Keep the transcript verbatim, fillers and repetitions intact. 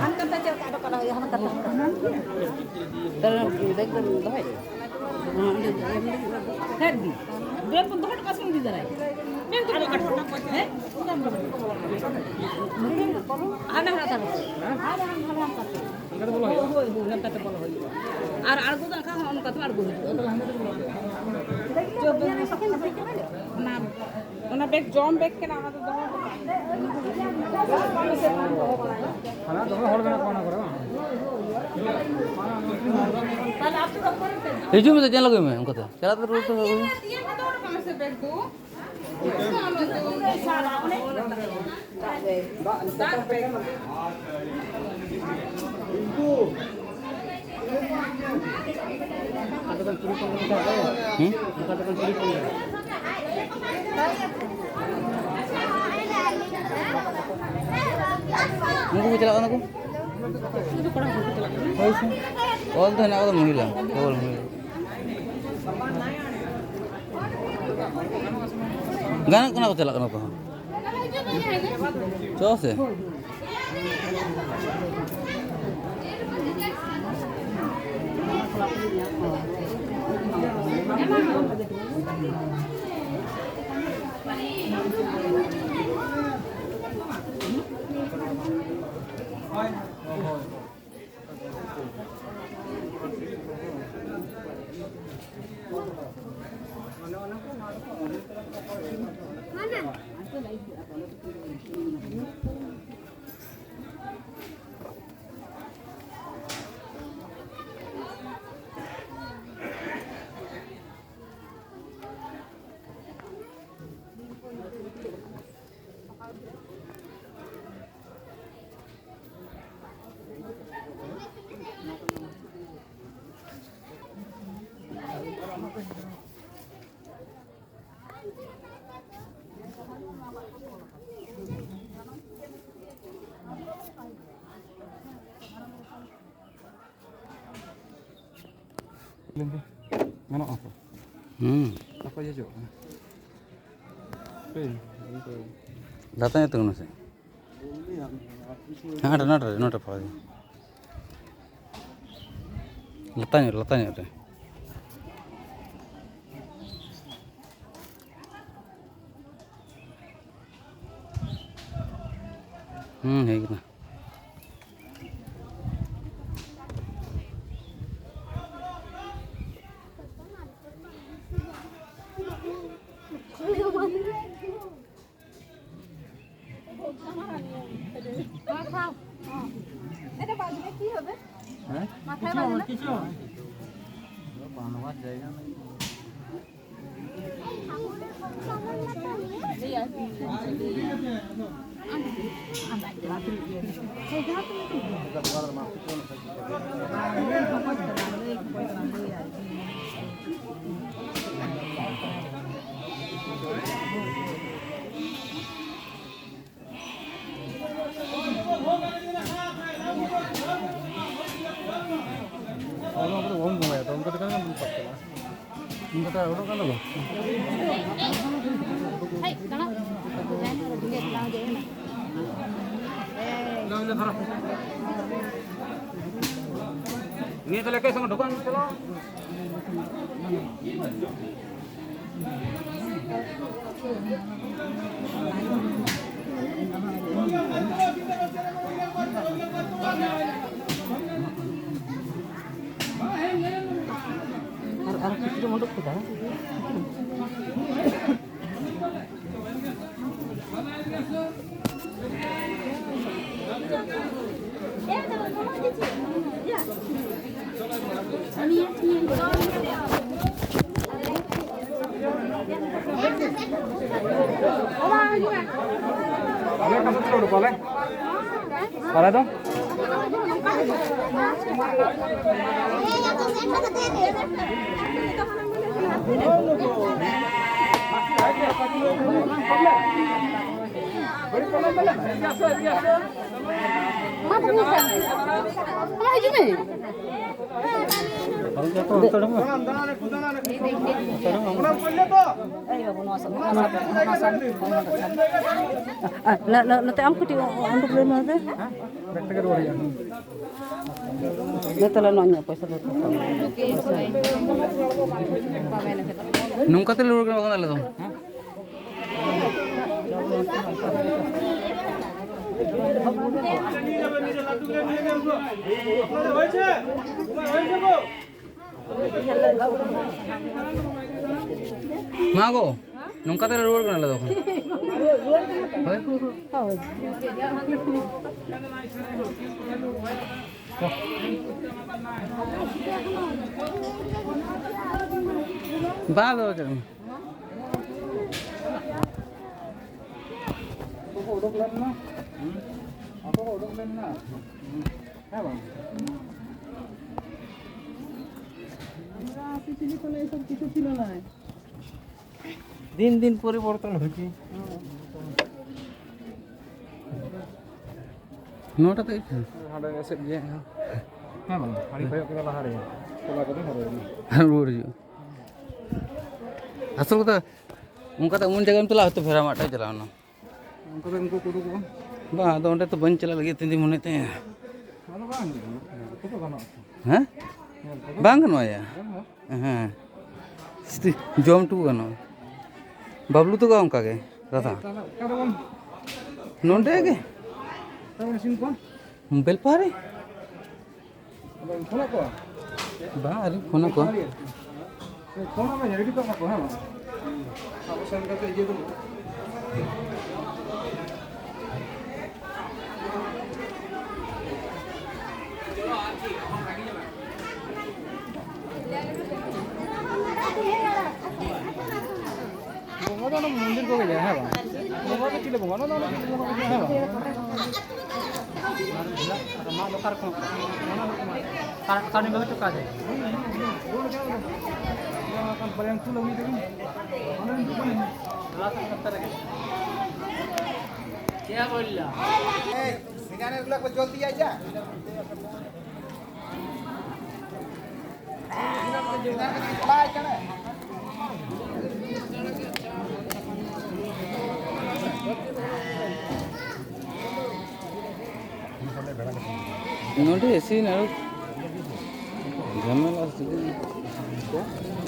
ᱦᱟᱱᱠᱟᱛᱮ ᱪᱮᱫ ᱞᱮᱠᱟ ᱚᱰᱚᱠ ᱠᱟᱱᱟ? ᱦᱩᱭᱩᱜᱼᱟ ᱦᱟᱱᱠᱟᱛᱮ᱾ ᱛᱟᱦᱞᱮ ᱵᱮᱜᱽ ᱫᱚ ᱫᱚᱦᱚᱭ ᱢᱮ᱾ ᱦᱮᱸ, ᱚᱸᱰᱮ ᱫᱚ ᱮᱢ ᱞᱟᱹᱜᱤᱫ ᱫᱚ᱾ ᱦᱮᱸ, ᱫᱤ᱾ ᱵᱮᱜᱽ ᱵᱚᱱ ᱫᱚᱦᱚ ᱦᱚᱴᱚ ᱠᱟᱜᱼᱟ ᱥᱮ ᱵᱚᱱ ᱤᱫᱤ ᱫᱟᱨᱟᱭᱟ? ᱵᱮᱜᱽ ᱫᱚ ᱵᱟᱹᱱᱩᱜ ᱠᱟᱜ ᱛᱟᱵᱚᱱᱟ᱾ ᱦᱮᱸ? ᱦᱟᱱᱟ, ᱦᱟᱱᱟ ᱛᱟᱵᱚᱱ᱾ ᱦᱟᱱᱟ, ᱦᱟᱱᱟ, ᱦᱟᱱᱟ ᱠᱟᱛᱮ᱾ ᱦᱳᱭ, ᱦᱳᱭ, ᱱᱚᱝᱠᱟ ᱛᱮ ᱵᱚᱞᱚ ᱦᱩᱭᱩᱜᱼᱟ᱾ ᱟᱨ ᱟᱬᱜᱚ ᱫᱚ ᱮᱱᱠᱷᱟᱱ ᱦᱚᱸᱜᱼᱚ ᱱᱚᱝᱠᱟ ᱛᱮ ᱟᱬᱜᱚ ᱦᱩᱭᱩᱜᱼᱟ᱾ ᱚᱱᱟ, ᱚᱱᱟ ᱵᱮᱜᱽ, ᱡᱚᱢ ᱵᱮᱜᱽ ᱠᱟᱱᱟ, ᱚᱱᱟ ᱫᱚ ᱫᱚᱦᱚ ᱦᱚᱴᱚ ᱠᱟᱜ ᱢᱮ᱾ ᱦᱟᱱᱟ ᱫᱚᱢᱮ ᱦᱚᱲ ᱢᱮᱱᱟᱜ ᱠᱚᱣᱟ ᱚᱱᱟ ᱠᱚᱨᱮ, ᱵᱟᱝ? ᱦᱤᱡᱩᱜ ᱢᱮᱥᱮ, ᱧᱮᱞ ᱟᱹᱜᱩᱭ ᱢᱮ ᱚᱱᱠᱟ ᱛᱮ᱾ ᱪᱟᱞᱟᱜ ᱛᱮ ᱨᱩᱣᱟᱹᱲ ᱛᱮ ᱟᱹᱜᱩᱭ ᱢᱮ᱾ ᱫᱚᱦᱚ ᱦᱚᱴᱚ ᱠᱟᱜ ᱢᱮ ᱥᱮ ᱵᱮᱜᱽ ᱫᱚ᱾ ᱦᱩᱸ? ᱩᱱᱠᱩ ᱠᱚ ᱪᱟᱞᱟᱜ ᱠᱟᱱᱟ ᱠᱚ? ᱦᱳᱭ ᱥᱮ᱾ ᱚᱞ ᱫᱚ ᱦᱮᱱᱟᱜ ᱠᱟᱫᱟ ᱢᱚᱦᱤᱞᱟ, ᱠᱮᱵᱚᱞ ᱢᱚᱦᱤᱞᱟ᱾ ᱜᱟᱱᱚᱜ ᱠᱟᱱᱟ ᱠᱚ, ᱪᱟᱞᱟᱜ ᱠᱟᱱᱟ ᱠᱚ᱾ ᱪᱚ ᱥᱮ᱾ ᱞᱮᱱ ᱜᱮ᱾ ᱜᱟᱱᱚᱜᱼᱟ ᱛᱚ? ᱦᱩᱸ᱾ ᱚᱠᱚᱭ ᱦᱤᱡᱩᱜ ᱠᱟᱱᱟ? ᱦᱟᱯᱮ, ᱤᱧ ᱫᱚ ᱞᱟᱛᱟᱨ ᱧᱚᱜ ᱛᱤᱸᱜᱩᱱ ᱢᱮᱥᱮ᱾ ᱦᱮᱸ, ᱱᱚᱰᱮ, ᱱᱚᱰᱮ, ᱱᱚᱰᱮ ᱯᱟᱲᱟᱜ ᱜᱮ᱾ ᱞᱟᱛᱟᱨ ᱧᱚᱜ ᱨᱮ, ᱞᱟᱛᱟᱨ ᱧᱚᱜ ᱨᱮ᱾ ᱦᱩᱸ, ᱦᱮᱡ ᱠᱟᱱᱟ᱾ হ্যাঁ? মাথায় বাজে না? কিছু না, কিছু না। বাঁধবার জায়গা নেই। ᱱᱤᱭᱟᱹ ᱛᱟᱦᱞᱮ ᱚᱠᱚᱭ ᱥᱚᱸᱜᱮ ᱰᱷᱚᱠᱟᱱ ᱪᱟᱞᱟᱣ? ᱟᱨ, ᱟᱨ ᱠᱤᱪᱨᱤᱡ ᱩᱰᱩᱠ ᱠᱮᱫᱟ᱾ ᱟᱞᱮ ᱫᱚ ᱢᱟ ᱛᱚᱵᱮ ᱦᱤᱡᱩᱜ ᱢᱮ᱾ ᱱᱚᱛᱮ ᱟᱢ ᱠᱟᱹᱴᱤᱡ ᱩᱰᱩᱠ ᱞᱮ ᱢᱮ᱾ ᱱᱮ ᱛᱟᱦᱞᱮ ᱱᱚᱣᱟ ᱤᱧᱟᱹᱜ ᱯᱚᱭᱥᱟ ᱫᱚ᱾ ᱱᱚᱝᱠᱟ ᱛᱮᱞᱮ ᱨᱩᱣᱟᱹᱲ ᱠᱟᱱᱟ ᱵᱟᱠᱷᱟᱱ ᱟᱞᱮ ᱫᱚ᱾ ᱢᱟ ᱜᱚ, ᱱᱚᱝᱠᱟ ᱛᱮᱞᱮ ᱨᱩᱣᱟᱹᱲ ᱠᱟᱱᱟ ᱟᱞᱮ ᱫᱚ ᱮᱠᱷᱚᱱ᱾ ᱦᱳᱭ᱾ ᱵᱟᱝ ᱫᱚ ᱪᱮᱫ ᱦᱚᱸ᱾ ᱟᱠᱚ ᱠᱚ ᱩᱰᱩᱠ ᱞᱮᱱ ᱢᱟ᱾ ᱟᱠᱚ ᱠᱚ ᱩᱰᱩᱠ ᱞᱮᱱ ᱢᱟ᱾ ᱦᱮᱸ ᱵᱟᱝ? ᱫᱤᱱ ᱫᱤᱱ ᱯᱚᱨᱤᱵᱚᱨᱛᱚᱱ ᱦᱚᱪᱪᱷᱮ᱾ ᱱᱚᱣᱟᱴᱟᱜ ᱫᱚ ᱦᱟᱸᱰᱮ ᱮᱥᱮᱫ ᱜᱮᱭᱟ᱾ ᱦᱮᱸ ᱵᱟᱝ? ᱦᱟᱹᱲᱤ ᱠᱚᱭᱚᱜ ᱠᱮᱫᱟ ᱞᱟᱦᱟᱨᱮ᱾ ᱪᱟᱞᱟᱣ ᱠᱟᱛᱮ ᱦᱚᱨᱚᱜ ᱮᱱᱟ᱾ ᱨᱩᱣᱟᱹᱲ ᱦᱤᱡᱩᱜ᱾ ᱟᱥᱚᱞ ᱠᱟᱛᱷᱟ, ᱚᱱᱠᱟᱛᱮ ᱮᱢᱚᱱ ᱡᱟᱭᱜᱟᱢ ᱪᱟᱞᱟᱜᱼᱟ, ᱦᱚᱭᱛᱳ ᱵᱷᱮᱲᱟ ᱢᱟᱜ ᱴᱷᱮᱡ ᱪᱟᱞᱟᱣ ᱮᱱᱟ᱾ ᱚᱱᱠᱟ ᱫᱚ ᱩᱱᱠᱩ ᱠᱚ ᱩᱰᱩᱠᱚᱜᱼᱟ᱾ ᱵᱟᱝ, ᱟᱫᱚ ᱚᱸᱰᱮ ᱛᱚ ᱵᱟᱹᱧ ᱪᱟᱞᱟᱜ ᱞᱟᱹᱜᱤᱫ, ᱛᱤᱱ ᱫᱤᱱ ᱢᱚᱱᱮ ᱛᱟᱦᱮᱸᱜᱼᱟ᱾ ᱟᱫᱚ ᱵᱟᱝ ᱦᱩᱭᱩᱜᱼᱟ, ᱧᱮᱞ ᱠᱚᱫᱚ ᱜᱟᱱᱚᱜᱼᱟ ᱛᱚ᱾ ᱦᱮᱸ? ᱧᱮᱞ ᱠᱚᱫᱚ ᱵᱟᱝ ᱜᱟᱱᱚᱜᱼᱟ ᱭᱟ? ᱜᱟᱱᱚᱜᱼᱟ᱾ ᱦᱮᱸ᱾ ᱥᱤᱥᱴᱤ ᱡᱚᱢ ᱦᱚᱪᱚ ᱜᱟᱱᱚᱜᱼᱟ᱾ ᱵᱟᱵᱞᱩ ᱛᱟᱠᱚ ᱚᱱᱠᱟ ᱜᱮ, ᱫᱟᱫᱟ᱾ ᱛᱟᱦᱞᱮ ᱚᱠᱟ ᱨᱮᱵᱚᱱ, ᱱᱚᱸᱰᱮ ᱜᱮ᱾ ᱚᱠᱟ ᱨᱮᱵᱚᱱ ᱤᱥᱤᱱ ᱠᱚᱣᱟ? ᱵᱮᱞᱯᱟᱦᱟᱲᱤ᱾ ᱟᱫᱚᱢ ᱯᱷᱳᱱᱟᱫ ᱠᱚᱣᱟ? ᱵᱟᱝ, ᱟᱹᱣᱨᱤᱧ ᱯᱷᱳᱱ ᱟᱠᱚᱣᱟ᱾ ᱯᱷᱳᱱ ᱟᱢ, ᱨᱮᱰᱤ ᱠᱟᱜ ᱠᱚ, ᱦᱮᱸ ᱵᱟᱝ? ᱟᱵᱚ ᱥᱮᱱ ᱠᱟᱛᱮ ᱤᱭᱟᱹ ᱫᱚ᱾ ᱵᱚᱸᱜᱟ ᱫᱚ ᱚᱱᱟ ᱢᱚᱱᱫᱤᱨ ᱠᱚᱜᱮ ᱧᱮᱞ, ᱦᱮᱸ ᱵᱟᱝ? ᱵᱚᱸᱜᱟ ᱫᱚ ᱪᱤᱞᱤ ᱵᱚᱸᱜᱟ? ᱚᱱᱟ ᱫᱚ ᱚᱱᱟ ᱪᱤᱞᱤ ᱵᱚᱸᱜᱟ ᱠᱚ ᱧᱮᱞ, ᱦᱮᱸ ᱵᱟᱝ? ᱢᱟᱜ ᱫᱚᱨᱠᱟᱨ ᱠᱚ᱾ ᱚᱱᱟ ᱫᱚ ᱠᱟᱨ-, ᱠᱟᱨᱱᱤ ᱵᱟᱵᱟ ᱪᱚᱠᱟ ᱫᱮ᱾ क्या बोल रहा? ए, सिंगाने वाला को जल्दी आ जा। ᱱᱚᱰᱮ ᱤᱥᱤᱱ ᱟᱨᱚ ᱡᱷᱟᱢᱮᱞᱟ ᱥᱮ ᱪᱮᱫ?